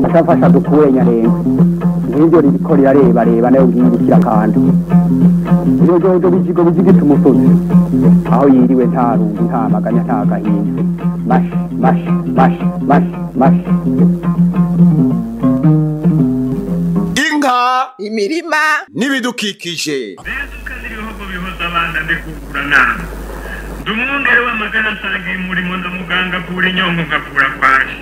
Ashafasha dukure nyarenga ngibyo riko rirareba reba nayo ngibukira kandi iyo jojo bijigo bijigita umusozi aho yiriwe nta rungu nta maganya nta gahinda mash mash mash mash mash. Inka, imirima n'ibidukikije.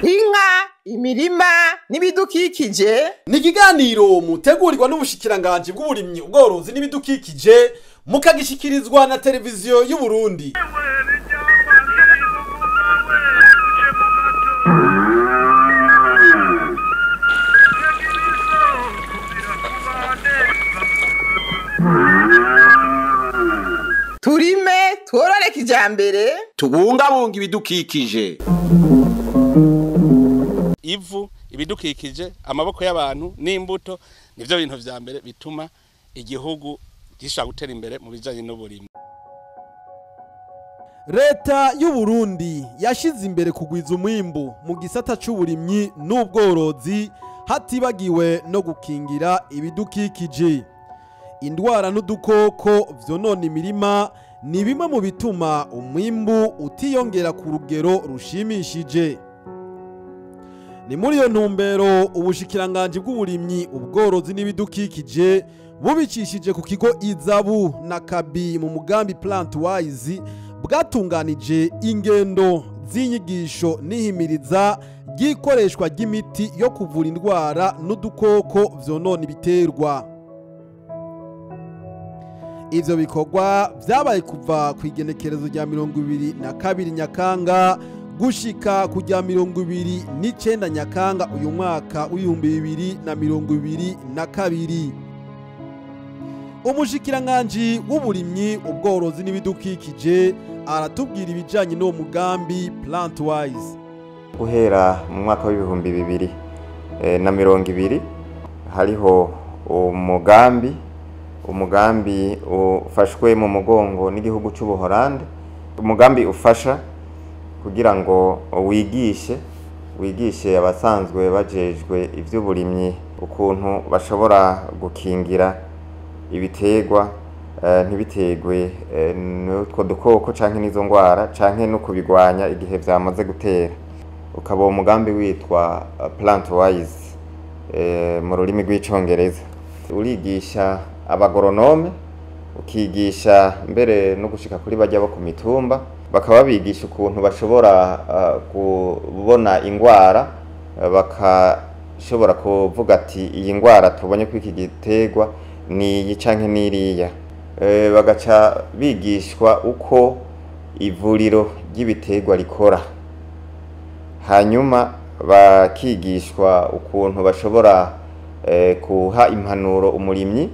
Inka, imirima n'ibidukikije ni ikiganiro mutegurirwa n'ubushikiranganje bw'uburimyi, ubworozi n'ibidukikije, mukagishikirizwa na televiziyo y'u Burundi. Turime tworore kijambere, tubungabunga ibidukikije. Ivu, ibidukikije, amaboko y'abantu n'imbuto nivyo bintu vya mbere bituma igihugu gishobora gutera imbere mu bijanye n'uburimyi. Leta y'u Burundi yashize imbere kugwiza umwimbu mu gisata c'uburimyi n'ubworozi, hatibagiwe no gukingira ibidukikije. Indwara n'udukoko vyonona imirima ni bimwe mu bituma umwimbu utiyongera ku rugero rushimishije. Ni muri iyo ntumbero ubushikiranganje bw'uburimyi, ubworozi n'ibidukikije bubicishije ku kigo Izabu na Kabi mu mugambi Plant Wise bwatunganije ingendo z'inyigisho n'ihimiriza ry'ikoreshwa ry'imiti yo kuvura indwara n'udukoko vyonona ibiterwa. Ivyo bikorwa vyabaye kuva ku igenekerezo rya 22 Nyakanga gushika kujya 29 Nyakanga uyu mwaka w'2022. Umushikiranganji w'uburimyi, ubworozi n'ibidukikije aratubwira ibijanye n'uwo mugambi Plant Wise. Guhera mu mwaka w'2020 hariho umugambi ufashwe mu mugongo n'igihugu c'Ubuholande, umugambi ufasha kugira ngo wigishe abasanzwe bajejwe ivy'uburimyi ukuntu bashobora gukingira ibitegwa ntibitegwe n'utwo dukoko canke n'izo ngwara canke no kubigwanya igihe vyamaze gutera. Ukaba umugambi witwa Plant Wise mu rurimi rw'icongereza. Urigisha abagoronome, ukigisha mbere no gushika kuri bajya bo ku mitumba, bakaba bigisha ukuntu bashobora kubona ingwara, bakashobora kuvuga ati iyi ngwara tubonye ko iki giterwa ni iyi canke niriya. Bagaca bigishwa uko ivuriro ry'ibiterwa rikora, hanyuma bakigishwa ukuntu bashobora kuha impanuro umurimyi,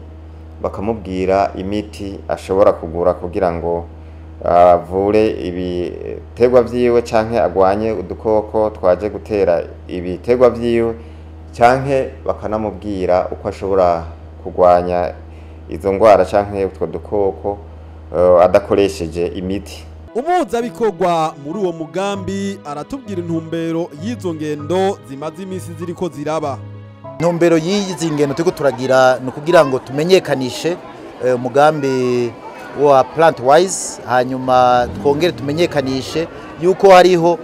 bakamubwira imiti ashobora kugura kugira ngo avure ibiterwa vyiwe canke agwanye udukoko twaje gutera ibiterwa vyiwe, canke bakanamubwira uko ashobora kugwanya izo ngwara canke utwo dukoko adakoresheje imiti. Umuhuzabikorwa muri uwo mugambi aratubwira intumbero y'izo ngendo zimaze imisi ziriko ziraba. Intumbero y'izi ngendo turiko turagira ni ukugira ngo tumenyekanishe umugambi wa Plant Wise, hanyuma twongere tumenyekanishe yuko hariho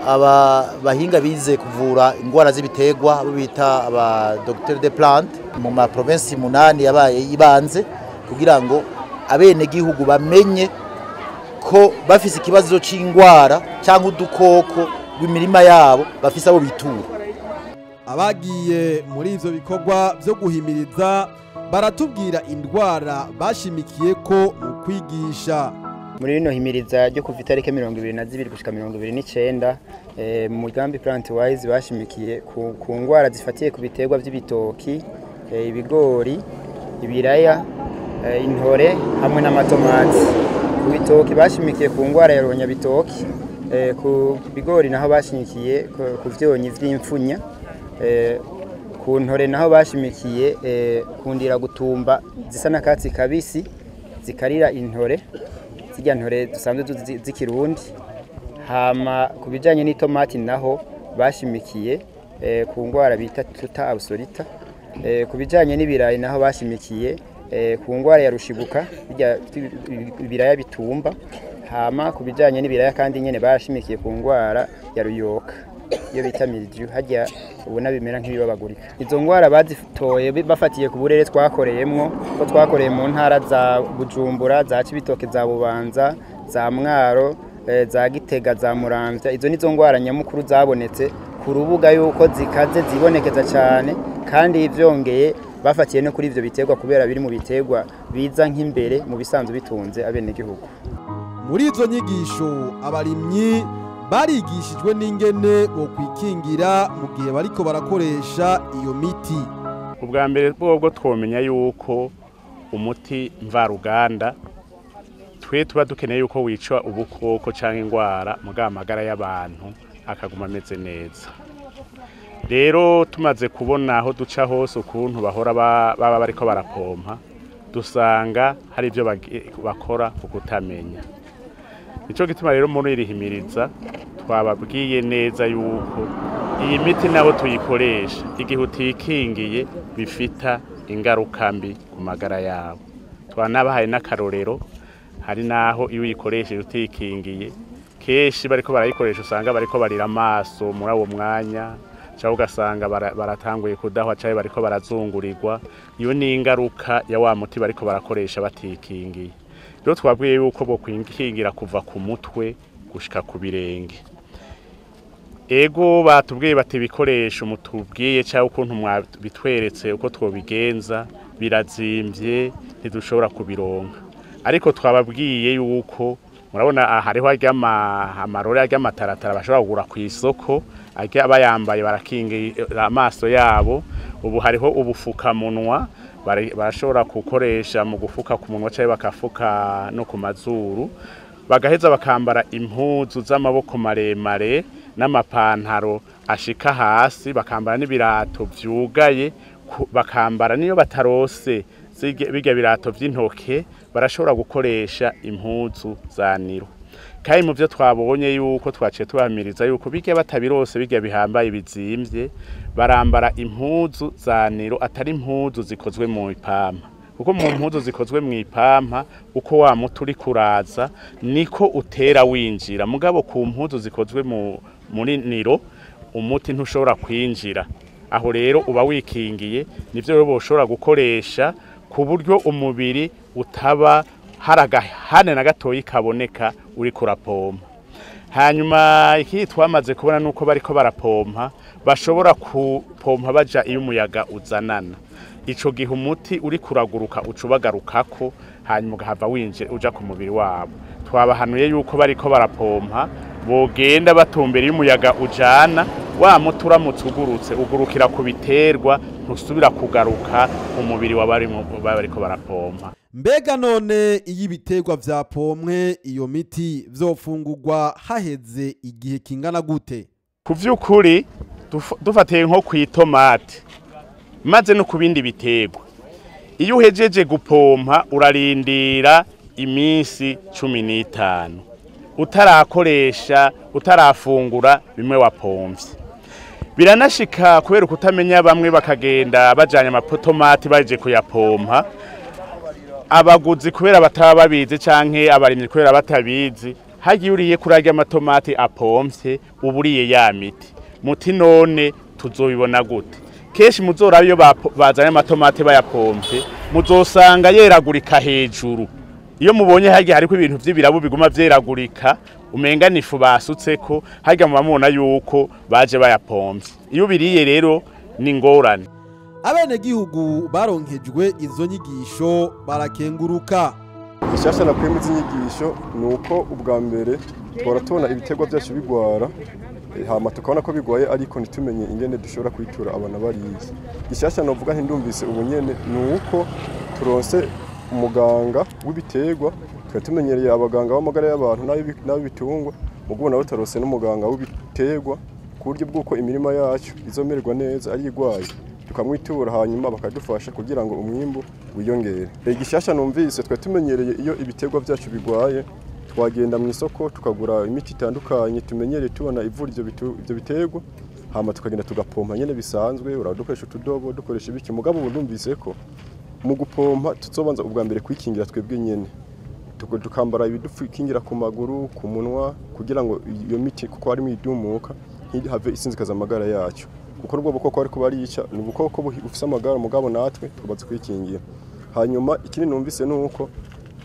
abahinga bize kuvura ingwara z'ibiterwa abo bita aba docteur de plante mu ma province 8 yabaye ibanze, kugira ngo abene gihugu bamenye ko bafise ikibazo c'ingwara cyangwa udukoko rw'imirima yabo bafise abo bitura. Abagiye muri ivyo bikorwa vyo guhimiriza baratubwira indwara bashimikiye ko mu kwigisha. Muri rino himiriza ryo kuva itariki 22 gushika 29 mu mugambi Plant Wise bashimikiye ku ngwara zifatiye ku biterwa by'ibitoki, ibigori, ibiraya, intore hamwe n'amatomati. Ku bitoki bashimikiye ku ngwara ya ronyabitoki, ku bigori naho bashimikiye ku vyonyi vy'imfunya, ku ntore naho bashimikiye kundira gutumba zisa n'akatsi kabisi zikarira intore, zirya ntore dusanzwe z'ikirundi. Hama ku bijanye n'itomati naho bashimikiye ku ngwara bita tuta absoluta. Ku bijanye n'ibirayi naho bashimikiye ku ngwara ya rushibuka, ibiraya bitumba. Hama ku bijanye n'ibiraya kandi nyene bashimikiye ku ngwara ya ruyoka, iyo bita mildew, hajya ubona bimera nk'ibibabagurika. Izo ngwara bazitoye bafatiye ku burere twakoreyemwo, ko twakoreye mu ntara za Bujumbura, za Cibitoke, za Bubanza, za Mwaro, za Gitega, za Muramvya. Izo nizo ngwara nyamukuru zabonetse ku rubuga yuko zikaze zibonekeza cyane, kandi vyongeye bafatiye no kuri ivyo biterwa kubera biri mu biterwa biza nk'imbere mu bisanzwe bitunze abenegihugu. Muri izo nyigisho abarimyi barigishijwe n'ingene bo kwikingira mu gihe bariko barakoresha iyo miti. Ubwa mbere bwobwo twomenya yuko umuti mvaruganda twe tuba dukeneye yuko wica ubukoko canke ingwara, muga amagara y'abantu akaguma ameze neza. Rero tumaze kubona aho duca hose ukuntu bahora baba bariko barapompa, dusanga hari ibyo bakora kukutamenya. Nico gituma rero muri irihimiriza twababwiye neza yuko iyi miti naho tuyikoresha igihe utikingiye bifita ingaruka mbi ku magara yabo. Twanabahaye n'akarorero, hari naho iyo uyikoresheje utikingiye kenshi bariko barayikoresha usanga bariko barira amaso muri uwo mwanya, cyangwa ugasanga baratanguye kudahwa cyangwa bariko barazungurirwa. Iyo ni ingaruka ya wa muti bariko barakoresha batikingiye. Rero twabwiye yuko bo kwingingira kuva ku mutwe gushika ku birenge. Ego batubwiye bati ibikoresho mutubwiye cyangwa ukuntu mwabitweretse uko twobigenza birazimvye, ntidushobora kubironka. Ariko twababwiye yuko murabona hariho amarore ry'amataratara bashobora kugura ku isoko, abayambaye barakingira amaso yabo. Ubu hariho ubufukamunwa barashobora gukoresha mu gufuka ku munwa cyangwa bakafuka no ku mazuru, bagaheza bakambara impuzu z'amaboko maremare n'amapantaro ashika hasi, bakambara n'ibirato vyugaye, bakambara niyo batarose bijya birato vy'intoke, barashobora gukoresha impuzu za niro. Kandi mu byo twabonye yuko twaciye tubamiriza yuko bijya batabirose bijya bihambaye bizimvye, barambara impuzu za niro atari impuzu zikozwe mu ipampa, kuko mu mpuzu zikozwe mu ipampa uko wa muti uri kuraza niko utera winjira, mugabo ku mpuzu zikozwe muri niro umuti ntushobora kwinjira. Aho rero uba wikingiye, nivyo rero boshobora gukoresha ku buryo umubiri utaba haragahane na gatoyi kaboneka uri kurapompa. Hanyuma iki twamaze kubona nuko bariko barapompa bashobora kupompa baja iyo umuyaga uzanana. Ico gihe umuti uri kuraguruka ucubagarukako, hanyuma ugahava winjira uja ku mubiri wabo. Twabahanuye yuko bariko barapompa bogenda batumbera iyo umuyaga ujana, wa muti uramutse ugurutse ugurukira ku biterwa ntusubira kugaruka umubiri w'abariko barapompa. Mbega none iyo ibiterwa vyapomwe iyo miti vyofungurwa haheze igihe kingana gute? Ku vy'ukuri dufatiye nko kw'itomate maze no kubindi biterwa, iyo uhejeje gupompa urarindira iminsi 15 utarakoresha, utarafungura bimwe wapomvye. Biranashika kubera kutamenya bamwe bakagenda bajanye amatomati baje kuyapompa, abaguzi kubera bataba babizi canke abarimyi kubera batabizi, hagiye uriye kurarya amatomati apomvye uburiye ya miti. Muti none tuzobibona gute? Kenshi muzoraba iyo bazanye amatomati bayapomvye muzosanga yeragurika hejuru. Iyo mubonye hagiye hariko ibintu vy'ibirabu biguma vyeragurika umenga nifu basutseko, harya mubamubona yuko baje bayapomvye. Iyo biriye rero ni ngorane. Abenegihugu baronkejwe izo nyigisho barakenguruka. Ishasha nakuye mu zinyigisho nuko ubwa mbere twora tubona ibiterwa byacu bigwara, hama tukabona ko bigwaye ariko ntitumenye ingene dushobora kwitura abana bariye. Ishasha novuga nti ndumvise ubunyene nuko turonse umuganga w'ibiterwa, twari tumenyereye abaganga b'amagara y'abantu n'ab'ibitungwa, mugubu nabo tarose n'umuganga w'ibiterwa ku buryo bw'uko imirima yacu izomererwa neza ari igwaye, tukamwitura hanyuma bakadufasha kugira ngo umwimbu wiyongere. Igishasha numvise twari tumenyereye iyo ibiterwa byacu bigwaye twagenda mu isoko tukagura imiti itandukanye tumenyereye tubona ivura ivyo biterwa, Hama tukagenda tugapompa nyene bisanzwe, uradukoresha utudobo, dukoresha ibiki. Mugabo ubu ndumvise ko mu gupompa tuzobanza ubwa mbere kwikingira twebwe nyene, tukambara ibidukingira ku maguru, ku munwa, kugira ngo iyo miti, kuko harimo idumuka, ntihave isinzikaza amagara yacu, kuko nubwo bukoko ariko barica ni ubukoko bufise amagara, mugabo natwe tubaze kwikingira. Hanyuma ikindi numvise nuko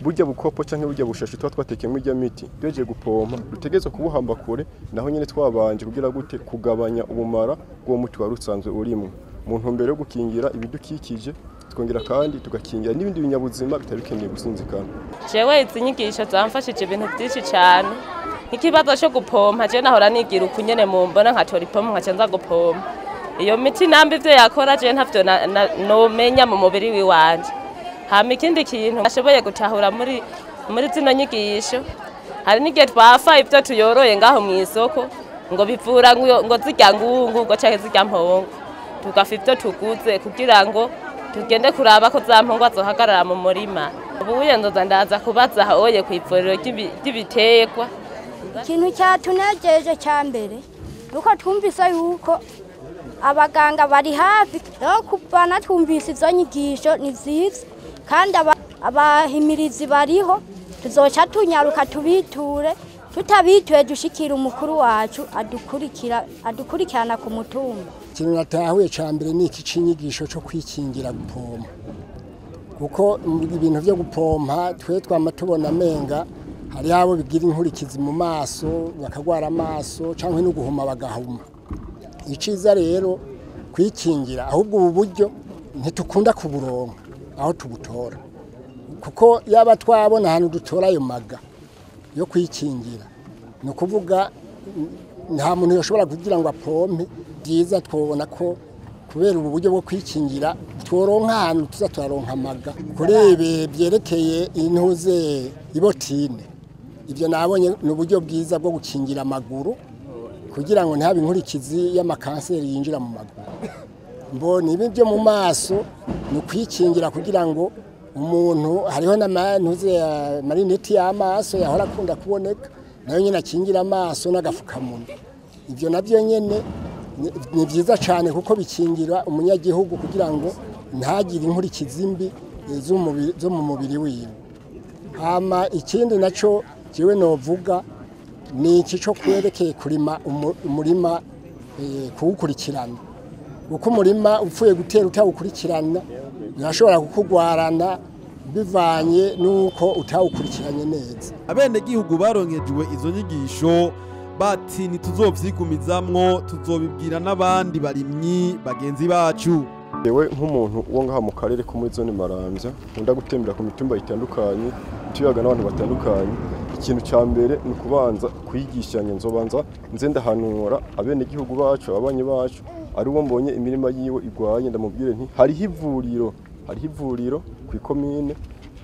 burya bukopo canke burya bushashi tuba twatekeyemo irya miti duhejeje gupompa dutegerezwa kubuhamba kure, naho nyene twabanje kugira gute kugabanya ubumara bw'uwo muti wari usanzwe urimwo, mu ntumbero yo gukingira ibidukikije, twongera kandi tugakingira n'ibindi binyabuzima bitari bikeneye gusinzikana. Jewe izi nyigisho zamfashije ibintu byinshi cyane. Nk'ikibazo cyo gupompa, je nahora nigira uku nyene mu mbona nkatora ipompo nkaca nza gupompa. Iyo miti nambi ivyo yakora je ntavyo nomenya mu mubiri wiwanje. Hama ikindi kintu ashoboye gutahura muri zino nyigisho, hari n'igihe twafa ivyo tuyoroye ngaho mu isoko ngo bivura ngo zirya ngungu ngo canke zirya mpongo, tugafa ivyo tuguze kugira ngo tugende kuraba ko za mpongwa zohagarara mu murima. Ubu nzoza ndaza kubaza oye ku ivuriro ry'ibiterwa. Ikintu cyatunejeje cya mbere nuko twumvise yuko abaganga bari hafi, rero kuva twumvise izo nyigisho ni nziza, kandi abahimirizi bariho, tuzoca tunyaruka tubiture, tutabituye dushikira umukuru wacu adukurikirana ku mutumba. Ikintu natahuye cya mbere ni iki c'inyigisho cyo kwikingira gupompa, kuko ibintu byo gupompa twe twama tubona amenga hari abo bigira inkurikizi mu maso bakagwara amaso cyangwa no guhuma bagahuma. Iciza rero kwikingira, ahubwo ubu buryo ntitukunda kuburonka aho tubutora, kuko yaba twabona ahantu dutora ayo maga yo kwikingira, ni ukuvuga nta muntu yoshobora kugira ngo apompe. Byiza twobona ko kubera ubu buryo bwo kwikingira tworonka ahantu tuza turaronka amaga. Kuri ibi byerekeye intuze ibotine, ibyo nabonye ni uburyo bwiza bwo gukingira amaguru kugira ngo ntihabe inkurikizi y'amakanseri yinjira mu maguru. Mbona ibi byo mu maso ni ukwikingira kugira ngo umuntu, hariho n'amantuze marineti y'amaso yahora akunda kuboneka, nayo nyine akingira amaso n'agafukamunwa. Ibyo nabyo nyine ni byiza cyane kuko bikingira umunyagihugu kugira ngo ntagire inkurikizi mbi zo mu mubiri wiwe. Hama ikindi naco jewe novuga ni iki cyo kwerekeye kurima umurima, kuwukurikirana, kuko umurima upfuye gutera utawukurikirana birashobora kukugwarana bivanye nuko utawukurikiranye neza. Abenegihugu baronkejwe izo nyigisho bati ntituzovyigumizamwo, tuzobibwira n'abandi barimyi bagenzi bacu. Yewe nk'umuntu wo ngaha mu karere ko muri zone Maramvya, nkunda gutembera ku mitumba itandukanye, tuyaga n'abantu batandukanye. Ikintu cya mbere ni kubanza kwigishanya, nzobanza nze ndahanura abenegihugu bacu, ababanyi bacu, ari uwo mbonye imirima yiwe igwaye ndamubwire nti hariho ivuriro ku ikomine,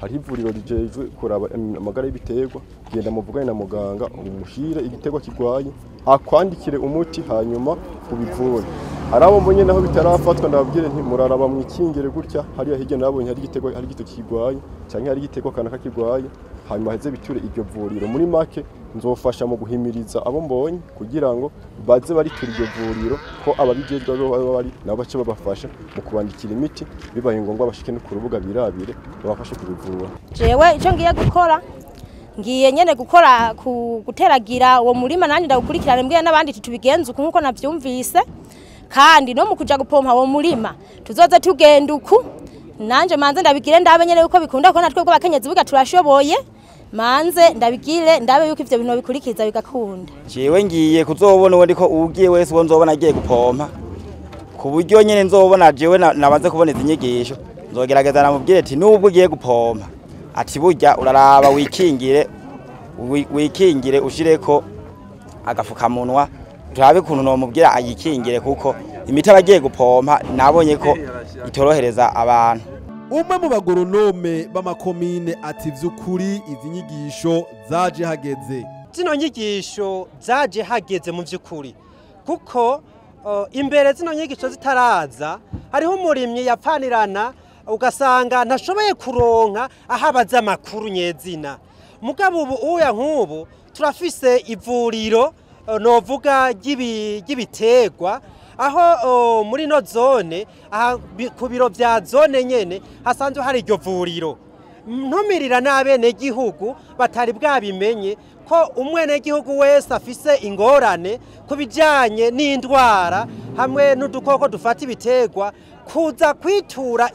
hariho ivuriro rijejwe kuraba amagara y'ibiterwa, genda muvugane na muganga umushire igiterwa kigwaye akwandikire umuti hanyuma ubivure. Hari abo mbonye naho bitarafatwa ndababwire nti muraraba mwikingire gutya, hariya hirya nabonye hari igiterwa, hari igitoki kigwaye canke hari igiterwa kanaka kigwaye, hanyuma heze biture iryo vuriro. Muri make nzofasha mu guhimiriza abo mbonye kugira ngo baze baritura iryo vuriro, ko ababijejwe baba bari nabo bace babafasha mu kubandikira imiti, bibaye ngombwa bashike no ku rubuga birabire babafashe kubivura. Jewe ico ngiye gukora, ngiye nyene gukora guteragira uwo murima nanje ndawukurikirana, mbwiye n'abandi tubigenze uku nkuko navyumvise, kandi no mu kuja gupompa uwo murima tuzoze tugenda uku, nanje manze ndabigire ndabe nyene yuko bikunda, ko natwe bw'abakenyezi buga turashoboye, manze ndabigire ndabe yuko ivyo bintu bikurikiza bigakunda. Jewe ngiye kuzobona uwo ndiko ugiye wese uwo nzobona agiye gupompa, ku buryo nyene nzobona jewe nabanze kubona izi nyigisho, nzogerageza namubwire ati nubwo ugiye gupompa ati burya uraraba wikingire, wikingire ushireko agafukamunwa, turabe kuntu nomubwira ayikingire, kuko imiti abagiye gupompa nabonye ko itorohereza abantu. Umwe mu bagoronome b'amakomine ati vy'ukuri izi nyigisho zaje hageze. Zino nyigisho zaje hageze mu vy'ukuri, kuko imbere zino nyigisho zitaraza hariho umurimyi yapfanirana ugasanga ntashoboye kuronka aho abaza amakuru nyezina. Mugabo ubu uya nk'ubu turafise ivuriro novuga ry'ibiterwa aho muri no zone ku biro bya zone nyene hasanzwe hari iryo vuriro. Ntumirira n'abenegihugu batari bwabimenye ko umwenegihugu wese afise ingorane ku bijyanye n'indwara hamwe n'udukoko dufata ibiterwa kuza kwitura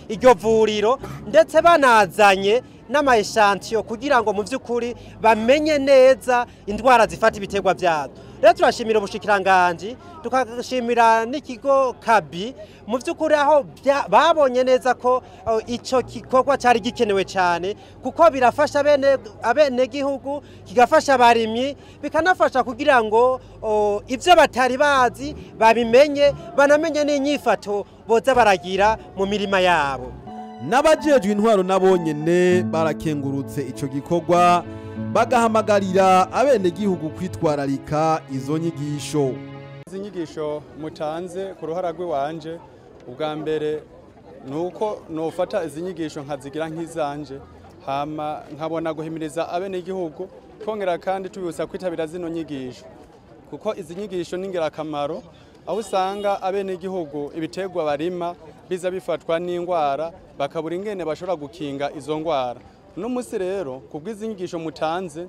iryo vuriro, ndetse banazanye n'amayeshantiyo kugira ngo mu by'ukuri bamenye neza indwara zifata ibiterwa byabo. Rero turashimira ubushikiranganji, tukashimira n'ikigo Kabi mu by'ukuri aho babonye neza ko icyo gikorwa cyari gikenewe cyane, kuko birafasha abenegihugu, kigafasha abarimyi, bikanafasha kugira ngo ibyo batari bazi babimenye, banamenye n'inyifato boza baragira mu mirima yabo. N'abajejwe intwaro nabonyene barakengurutse ico gikorwa, bagahamagarira abenegihugu kwitwararika izo nyigisho. Izi nyigisho mutanze ku ruhara rw'iwanje, ubwa mbere nuko nofata izi nyigisho nkazigira nk'izanje, hama nkabona guhimiriza abenegihugu, twongera kandi tubibutsa kwitabira zino nyigisho, kuko izi nyigisho ni ingirakamaro, aho usanga abenegihugu ibiterwa barima biza bifatwa n'indwara bakabura ingene bashobora gukinga izo ndwara. Uno munsi rero kubw'izi nyigisho mutanze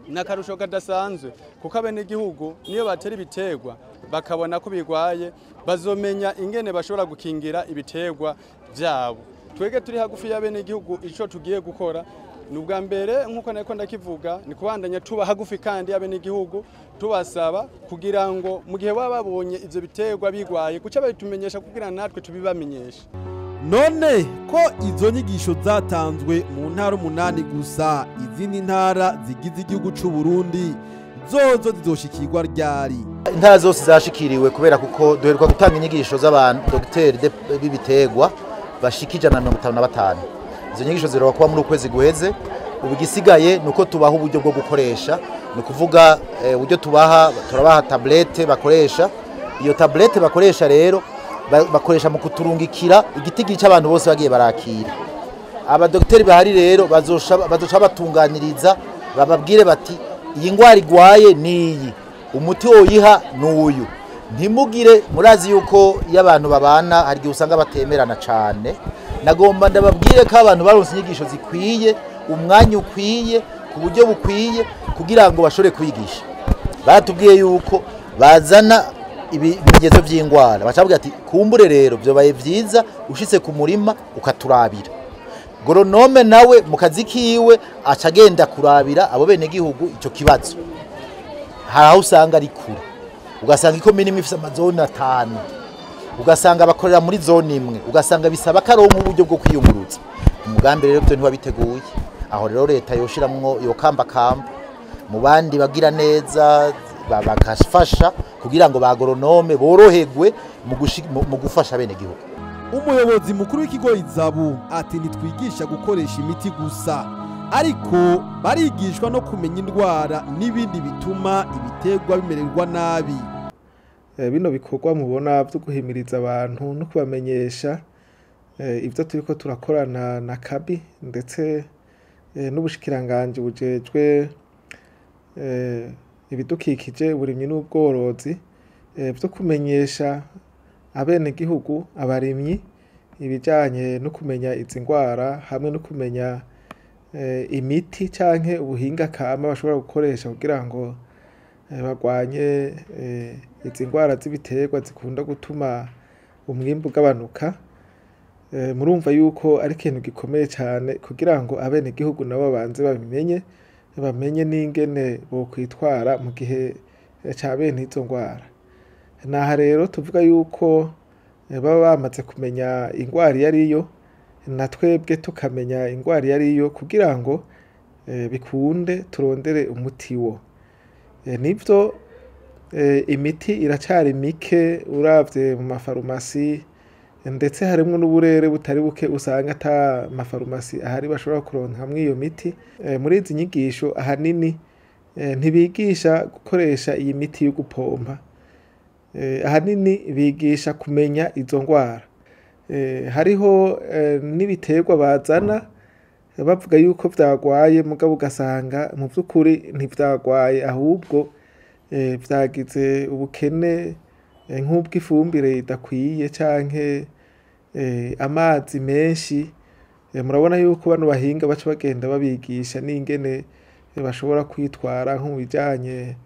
n'akarusho kadasanzwe, kuko abenegihugu niyo batera ibiterwa bakabona ko bigwaye bazomenya ingene bashobora gukingira ibiterwa byabo. Twege turi hagufi y'abenegihugu, ico tugiye gukora ni ubwa mbere nkuko nariko ndakivuga, ni kubandanya tuba hagufi kandi abenegihugu tubasaba kugira ngo mu gihe baba babonye ivyo biterwa bigwaye kuca babitumenyesha kugira natwe tubibamenyeshe. None ko izo nyigisho zatanzwe mu ntara 8 gusa, izindi ntara zigize igihugu c'u Burundi zozo zizoshikirwa ryari? Intara zose zashikiriwe kubera kuko duheruka gutanga inyigisho z'abantu dogiteri b'ibiterwa bashika 155. Izo nyigisho ziroba kuba muri ukwezi guheze. Ubu igisigaye nuko tubaha uburyo bwo gukoresha, ni kuvuga uburyo tubaha, turabaha tablete bakoresha. Iyo tablete bakoresha rero bakoresha mu kuturungikira igitigi cy'abantu bose bagiye barakira. Abadogiteri bahari rero bazoca batunganiriza, bababwire bati iyi ngwara igwaye niyi, umuti woyiha nuyu. Ntimugire, murazi yuko iyo abantu babana hari igihe usanga batemerana cyane. Nagomba ndababwire ko abantu baronse inyigisho zikwiye, umwanya ukwiye, ku buryo bukwiye kugira ngo bashobore kwigisha. Baratubwiye yuko bazana ibimenyetso by'ingwara, bacavuga ati kumbure rero byobaye byiza ushitse ku murima ukaturabira. Goronome nawe mu kazi kiwe acagenda kurabira abo bene gihugu ico kibazo. Hari aho usanga ari kure, ugasanga ikomine imwe ifise amazone 5, ugasanga bakorera muri zone imwe, ugasanga bisaba karonka uburyo bwo kwiyungurutsa. Umugambi rero byo ntibabiteguye. Aho rero leta yoshiramwo yokamba kamba mu bandi bagira neza bakafasha kugira ngo bagoronome boroherwe mu gufasha bene gihugu. Umuyobozi mukuru w'ikigo Izabu ati ntitwigisha gukoresha imiti gusa, ariko barigishwa no kumenya indwara n'ibindi bituma ibiterwa bimererwa nabi. Bino bikorwa mubona byo guhimiriza abantu no kubamenyesha ibyo turiko turakorana na Kabi ndetse n'ubushikiranganje bujejwe ibidukikije, uburimyi n'ubworozi, byo kumenyesha abenegihugu abarimyi ibijanye no kumenya izi ndwara hamwe no kumenya imiti canke ubuhinga kama bashobora gukoresha kugira ngo bagwanye izi ndwara z'ibiterwa zikunda gutuma umwimbu ugabanuka. Murumva yuko ari ikintu gikomeye cyane kugira ngo abenegihugu nabo babanze babimenye, bamenye n'ingene bokwitwara mu gihe ca bene izo ndwara. Naha rero tuvuga yuko baba bamaze kumenya indwara iyo ariyo, na twebwe tukamenya indwara iyo ariyo kugira ngo bikunde turondere umuti wo. Nivyo imiti iracari mike uravye mu mafarumasi, ndetse harimwo n'uburere butari buke usanga ata mafarumasi ahari bashobora kuronkamwo iyo miti. Muri izi nyigisho ahanini ntibigisha gukoresha iyi miti yo gupompa, ahanini bigisha kumenya izo ndwara. Hariho n'ibiterwa bazana bavuga yuko vyagwaye, mugabo ugasanga mu vy'ukuri ntivyagwaye, ahubwo vyagize ubukene nk'ubw'ifumbire idakwiye canke amazi menshi. Murabona yuko bano bahinga baca bagenda babigisha n'ingene bashobora kwitwara nko mu bijanye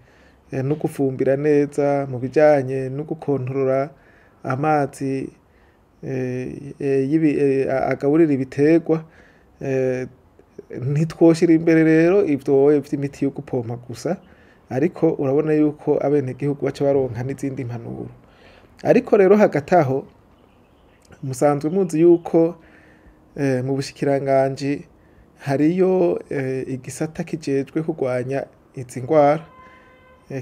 no gufumbira neza, mu bijanye no gukontorora amazi agaburira ibiterwa. Ntitwoshira imbere rero ivyo vy'imiti yo gupompa gusa, ariko urabona yuko abenegihugu baca baronka n'izindi mpanuro. Ariko rero hagati aho musanzwe muzi yuko mu bushikiranganji hariyo igisata kijejwe kurwanya izi ngwara,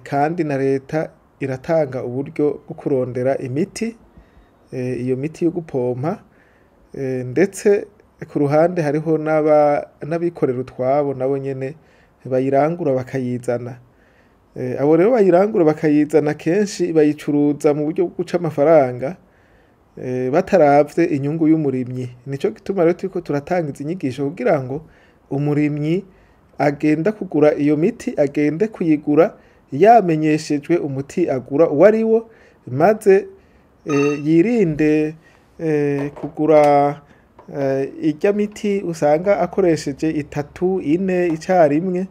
kandi na leta iratanga uburyo bwo kurondera imiti, iyo miti yo gupompa, ndetse ku ruhande hariho n'abikorera utwabo nabo nyene bayirangura bakayizana. Abo rero bayirangura bakayizana kenshi bayicuruza mu buryo bwo guca amafaranga bataravye inyungu y'umurimyi. Nico gituma rero turiko turatanga izi nyigisho kugira ngo umurimyi agenda kugura iyo miti agende kuyigura yamenyeshejwe umuti agura uwo ari wo, maze yirinde kugura irya miti usanga akoresheje 3, 4 icarimwe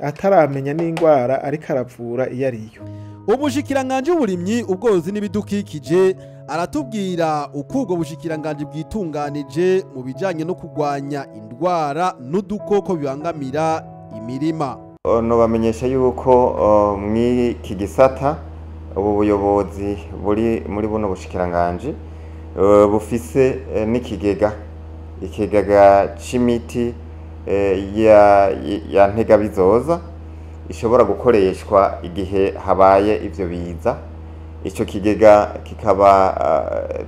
ataramenya n'ingwara ariko aravura iyo ariyo. Umushikiranganji w'uburimyi, ubworozi n'ibidukikije aratubwira uko ubwo bushikiranganji bwitunganije mu bijanye no kurwanya indwara n'udukoko bibangamira imirima. Nobamenyesha yuko mw'iki gisata ubu buyobozi buri muri buno bushikiranganji bufise n'ikigega, ikigega c'imiti ya ntegabizoza ishobora gukoreshwa igihe habaye ivyo biza. Ico kigega kikaba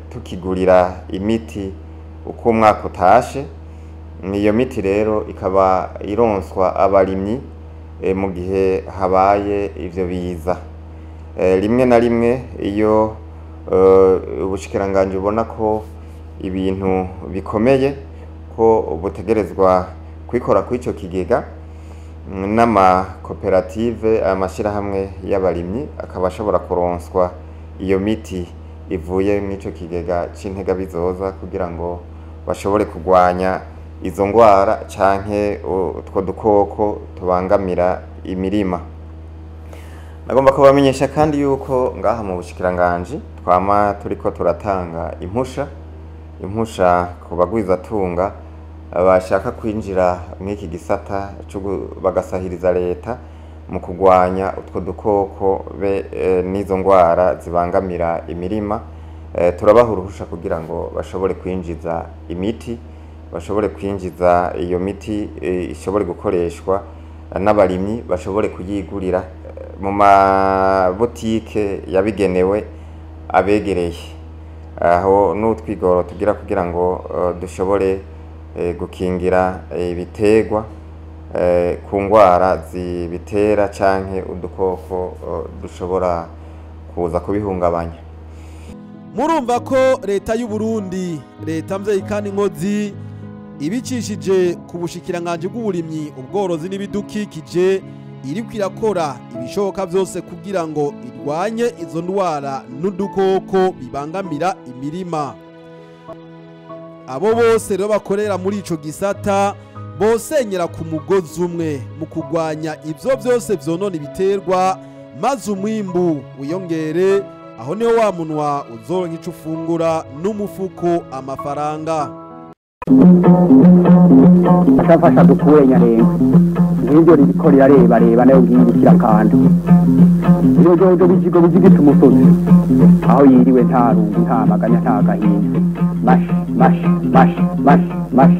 tukigurira imiti uko umwaka utashe. Iyo miti rero ikaba ironswa abarimyi mu gihe habaye ivyo biza. Rimwe na rimwe iyo ubushikiranganji ubona ko ibintu bikomeye ko butegerezwa kwikora kw'ico kigega, n'amakoperative, amashirahamwe y'abarimyi akaba ashobora kuronswa iyo miti ivuye mw'ico kigega c'integabizoza kugira ngo bashobore kurwanya izo ngwara canke utwo dukoko tubangamira imirima. Nagomba kubamenyesha kandi yuko ngaha mu bushikiranganji twama turiko turatanga impusha ku bagwizatunga bashaka kwinjira mw'iki gisata bagasahiriza leta mu kurwanya utwo dukoko be n'izo ngwara zibangamira imirima. Turabaha uruhusha kugira ngo bashobore kwinjiza imiti, bashobore kwinjiza iyo miti ishobore gukoreshwa n'abarimyi, bashobore kuyigurira mu mabutike yabigenewe abegereye. Aho n'utwigoro tugira kugira ngo dushobore gukingira ibiterwa ku ngwara zibitera canke udukoko dushobora kuza kubihungabanya. Murumva ko leta y'u Burundi, leta mvyeyi kandi inkozi, ibicishije ku bushikiranganji bw'uburimyi, ubworozi n'ibidukikije, iriko irakora ibishoboka vyose kugira ngo irwanye izo ndwara n'udukoko bibangamira imirima. Abo bose rero bakorera muri ico gisata bosenyera ku mugozi umwe mu kurwanya ivyo vyose vyonona ibiterwa, maze umwimbu wiyongere. Aho niho wa munwa uzoronka ico ufungura n'umufuko amafaranga. Afasha dukure nyarenga nk'ibyo ririko rirarebareba nayo ngiye ikirakanda. Iyo jojo bijigo bijigita umusozi aho yiriwe nta rungu, nta maganya, nta gahinda. Mash mash mash mash mash.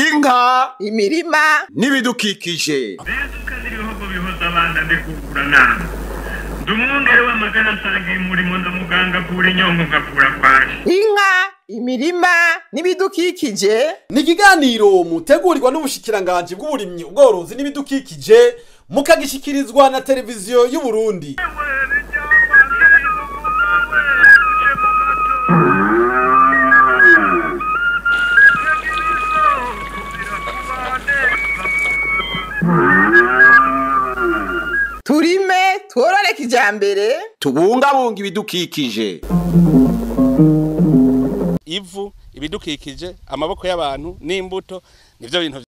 Inka, imirima n'ibidukikije. Inka, imirima n'ibidukikije ni ikiganiro mutegurirwa n'ubushikiranganji bw'uburimyi, ubworozi n'ibidukikije, mukagishikirizwa na televiziyo y'u Burundi. Kijambere. Tubungabunga ibidukikije. Ivu, ibidukikije, amaboko y'abantu n'imbuto nivyo bintu.